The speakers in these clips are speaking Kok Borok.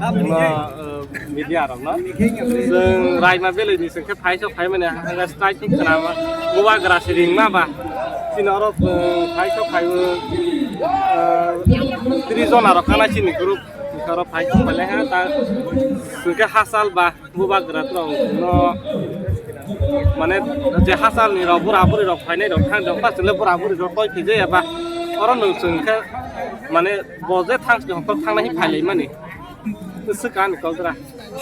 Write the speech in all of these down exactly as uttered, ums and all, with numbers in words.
Chwngno, uh, media rokno. Chwng Raima valley ni chwng khe phai sok phai mani hwnga strike khe khwnama. Bubagra se ringma ba. Chini oro, uh, phai sok phai o, uh, tris jona rok kana chini group. Oro phai sok phai le ha ta chwng khe hachal ba. Bubagra rok no, mane, je hachal ni rok, bura buri rok phainai rok thang jok, ta chwle bura buri rok koi phai jaya ba. Oro no chwng khe, mane, bo je thang chwng hokor thang nai phai lai mani. Swkang ni kok gra.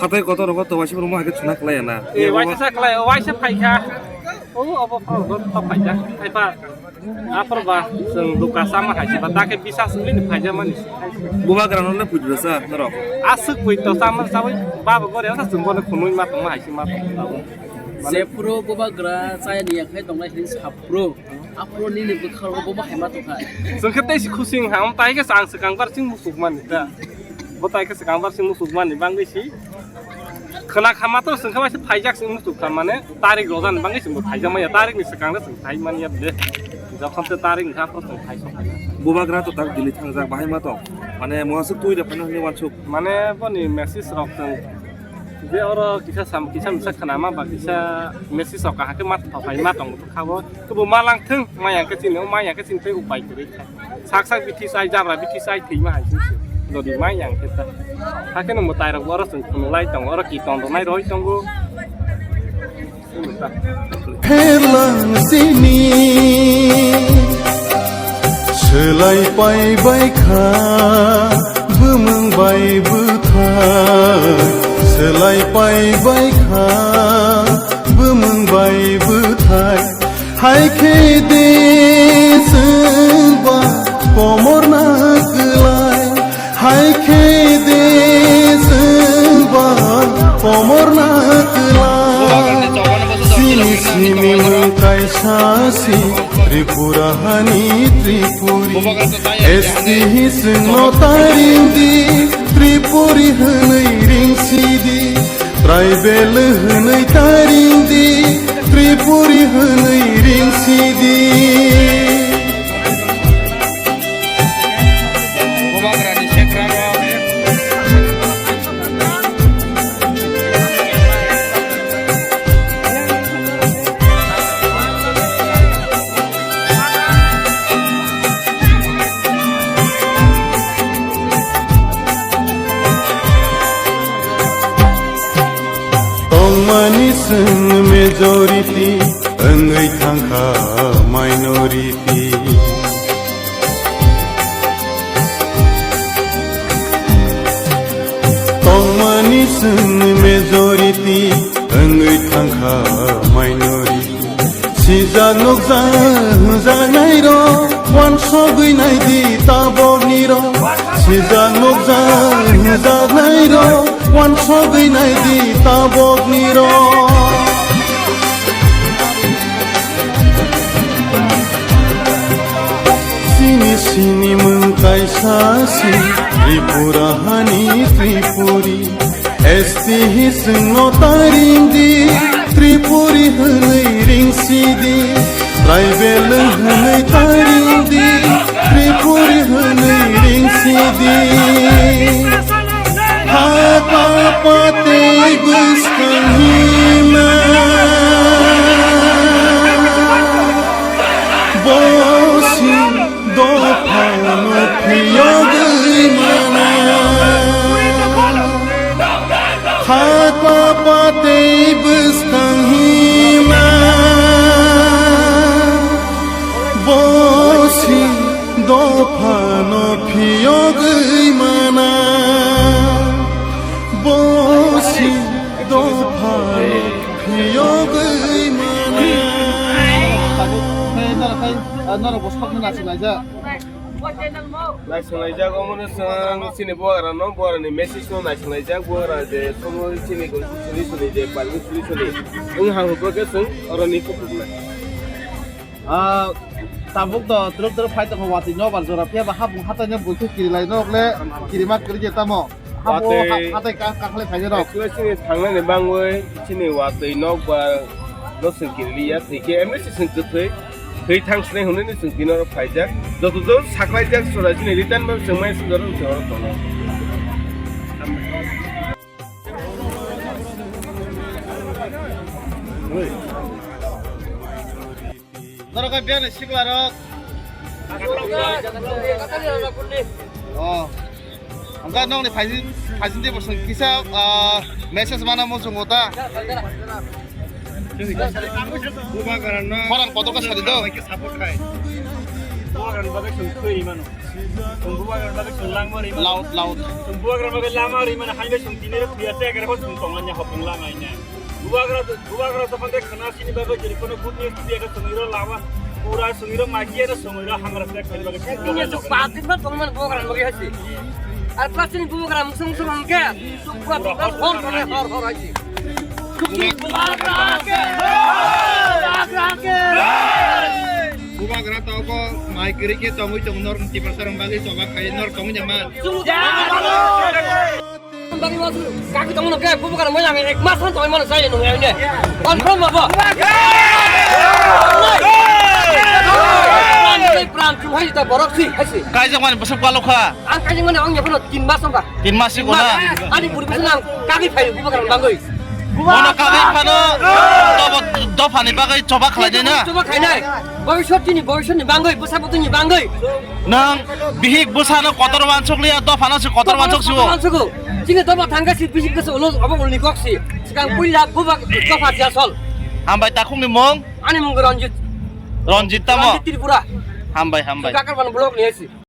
Hatai kotor rogo to waisa romo hake chuna klai na. E, waisa sa klai, waisa phai kha. O, obo phai kha, phai kha. Aphar ba, chwng duka sama hai se ba, ta khe bisa sili ni phaija mani. Bubagra no le pui dosa norok. Aswk pui to sama sawi, baba gore sa chwng bono khunui ma tong ma hai se ma tong. Jephuru bubagra chaya ni yakhai tong nai hin saphuru. Aphuru nini bwkharo bo hai ma tong kha. Chwng khe tei si khusing ha, um tai khe chang swkang bar chwng musuk mani ta. Bo tai khe swkang bar chwng musuk mani bangwi si. Khwna kha ma to chwng khe bai se phaijak chwng musuk kha mane. Tarik rojani bangwi chwngbo phaijak maya, tarik ni swkang le chwng phai manya de. Jokhon te tarik ni kha, chwng phai sok. Bubagra to tak dili thangjak, bahai ma to. Mane, mo aswk twi da phano hwnwi wansuk. Mane, boni message rok chwng je oro kisa sam, kisa misa khwnama ba kisa message rok kaham khe ma thok phai ma tong kha bo. Kubo ma lang thung, ma yang khe chini, ma yang khe chini tei upai kwrwi kha. Sak sak bithi sai, jabra bithi sai, thwi ma hai se. Jodi ma yang khe ta. Hakhe no mwtai rok oro chwng phunuk lai tongo, oro ki tong rok nai roi tongo. Pherlang sini swlai pai bai kha, bumung bai bwthai swlai pai bai kha, bumung bai bwthai. Hai khe de chwng ba komor na kwlai, hai khe de chwng ba komor na kwlai. Sini sini mwng kaisa si Tripura hani Tripuri. S T hi chwngno taring di, Tripuri hwnwi ring si di. Tribal hwnwi taring di, Tripuri hwnwi ring si di. Tongmani chwng majority, wngwi thangkha minority. Tongmani chwng majority, wngwi thangkha minority. Sijak nukjak hwnjaknairok wansogwi naidi taboknirok. Sijak nukjak hwnjaknairok wansogwi naidi taboknirok. Sini sini mwng kaisa si Tripura hani Tripuri. S T hi chwngno taring di, Tripuri hwnwi ring si di. Tribal hwnwi taring di, Tripuri hwnwi ring si di. Ha pa pa tei bwskang hima. Bosi dophano phiyogwi mana. Khatma patwi bwskang hima. Bosi dophano phiyogwi mana. Bosi dophano phiyogwi mana. Norok bo sakno naisinglaijak. Naisinglaijak, omono chwng chini bubagrano, bubagrani message-no naisinglaijak, bubagra je somo chini constitution-ni je public solution-ni wng hang hukro khe chwng oroni kuphuknai. Ah, tabuk to twrwk twrwk phai tongkha watwi nokbar jora, phiya ba hapung hatai no buikhuk kirilai norok le kirima kwrwi je tamo. Habo watwi ha-, hatai ka-, kakhlai phainai rok. Actually, chini thangnani bangwi chini watwi nokbar no chwng kiriliya, thwi khe M S C chwng kwthwi, thwi thang sinai hwnwi no chwng tini oro phaijak. Joto jon saklaijak sora chini return bai chwng mai swngjak rok chwng oro tongo. Norok khe biyani siklarok. Oh. Ang ka nokni phaising, phaising tei bosong kisa, ah, message mana mo chungo ta. Bubagrano. Khorang kotor khe sadi do. Bubagrano bagwi chwng thwi rwi mano. Chwng bubagrano bagwi chwng langma rwi mano. Loud, loud. Chwng bubagrano bagwi lama rwi mano, hai bai chwng tini rw thwi ya, te ekre bo chwng tongmani hopung lama ina. Bubagra, bubagra jokhon de khna sini bagwi jodi kono good news thwi ya, chwng iro lama, pura chwng iro magi ya, chwng iro hamra se khani bagwi. Tini ya chwng paanch din ba tongmani bubagrano bagwi hasi. Ar plus tini bubagra musung musung hangke. Bubagra togo mai kwrwi khe tongwi tongo, nor Tiprasa rok bagwi choba khai nor tongwi ya man. Kaki tongno khe bubagra moya ek mas tongwi mano sai nung ya ne. Confirm mabo. Pran chu hai ta borok si hai si. Kaijak mani bwswk palokha. Ang kaijak mani ang yaphano tin mas wngkha. Tin mas si kona. Ani puri bwswk nang kagwi phai bubagra bagwi. Bono kagwi phano dobo dophani bagwi choba khlai de na. Choba khainai. Bhobishyot ni, bhobishyot ni bagwi, bwsa bwtwi ni bagwi. Nang bihik bwsano kotor wansuk liya, dophano se kotor wansuk siwo. Wansugo. Chini doba thangka si bihik kasa ulo abo ulni kok si. Sikang puila buba dopha si asol. Hambai takhung ni mung? Ani mung Ranjit. Ranjit tamo? Ranjit Tripura. Hambai, hambai. Kakarban block ni asi.